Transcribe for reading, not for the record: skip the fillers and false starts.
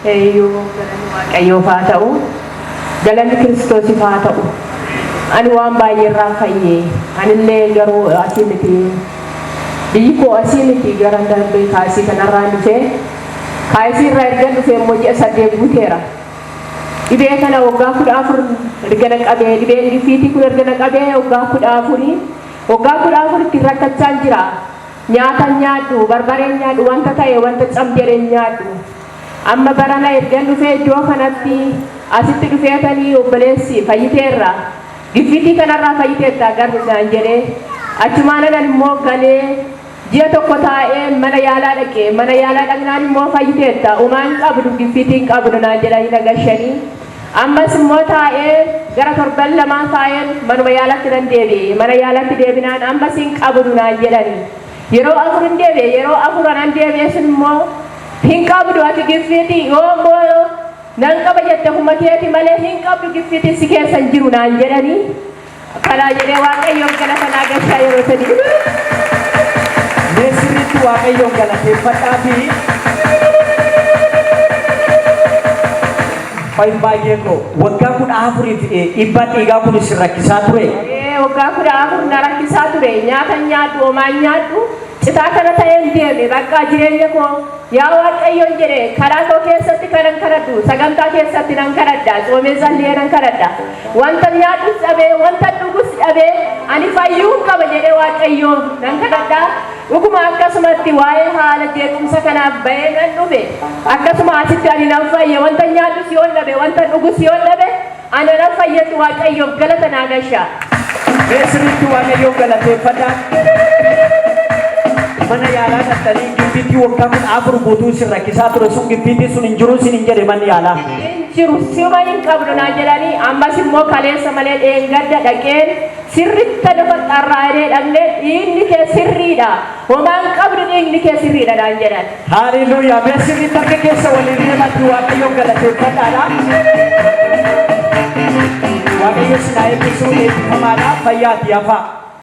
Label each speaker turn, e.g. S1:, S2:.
S1: Eeyyuu galanni Waaqayyoof haa ta'u. Galanni Kiristoosiif haa ta'u. Ani waan baay'ee irraa fayye. Anillee garuu asii miti. Biyyi koo asii miti gara darbee kaasii kanarraan dhufe. Kaasii irraa erga dhufe immoo ji'a 8 guuteera. Dhibee kana waggaa 14 erga na qabee dhibeen gifiitii kun erga na qabee waggaa 14 waggaa 14 ittiin rakkachaan jira. Nyaata hin nyaadhu, barbaree hin nyaadhu, wanta ta'e wanta cam jedhe hin nyaadhu. Amma barana ergan dhufee iddoo kanatti asitti dhufeetanii obboleessi fayyiteerra. Giffitii kanarraa fayyiteetta garri naan jedhee achumaanan immoo galee ji'a tokko taa'ee mana yaalaa dhaqe. Mana yaalaa dhaqnaan immoo fayyiteetta umaa hin qabdu giffitii hin qabdu naan jedhanii na gashanii. Ammas immoo taa'ee gara torban lamaa taa'een manuma yaalatti nan deebi'e. Mana yaalatti deebinaan ammas hin qabdu naan jedhani. Yeroo afur hin deebi'e. Yeroo afur anan deebi'e sun immoo hin qabdu ati giffiitii yoo immoo nan qaba jette ofuma keeti malee hin qabdu giffiitiin si keessa hin jiru naan jedhani. Kanaa jedhee Waaqayyoon galata naa gashaa yeroo sadii.
S2: Mee sirriitti Waaqayyoon galateeffadhaa fi Qoyin baay'ee koo waggaa 14f dhiibbaan dhiigaa kun isin rakkisaa ture.
S1: Ee, waggaa 14 na rakkisaa ture. Nyaata hin nyaadhu, homaa hin nyaadhu. Citaa kana ta'een deeme bakka jireenya koo yaa Waaqayyoon jedhe karaa koo keessatti kanan kadhadhu sagantaa keessatti nan kadhadha tsoomee zallee nan kadhadha wanta nyaadhus dhabee wanta dhugus dhabee ani fayyuun qaba jedhee Waaqayyoon nan kadhadha. Dhuguma akkasumatti waa'ee haala jeequmsa kanaaf ba'ee nan dhufe akkasuma asitti ani nan fayye wanta nyaadhus yoon dhabe wanta dhugus yoon dhabe ana nan fayyetti Waaqayyoof galata naa gasha.
S2: Mee sirriitti Waaqayyoon galateeffadhaa. Mana yaalaa dhaqxanii giffiitii waggaa 14 guutuu isin rakkisaa ture sun giffiitii sun hin jiru isin hin jedhe manni yaalaa.
S1: Hin jiru suma hin qabdu naan jedhanii ammas immoo kaleessa malee dheengadda dhaqeen sirritta lafa xarraa'ee dhaqne dhiigni kee sirriidha. Homaa hin qabdu dhiigni kee sirriidha naan jedhan.
S2: Haaleluyyaa. Mee sirriitti harka keessa waliin deemaatti Waaqayyoon galateeffadhaadha. Waaqayyo isin haa eebbisu eebbifamaadha. Fayyaatti hafaa.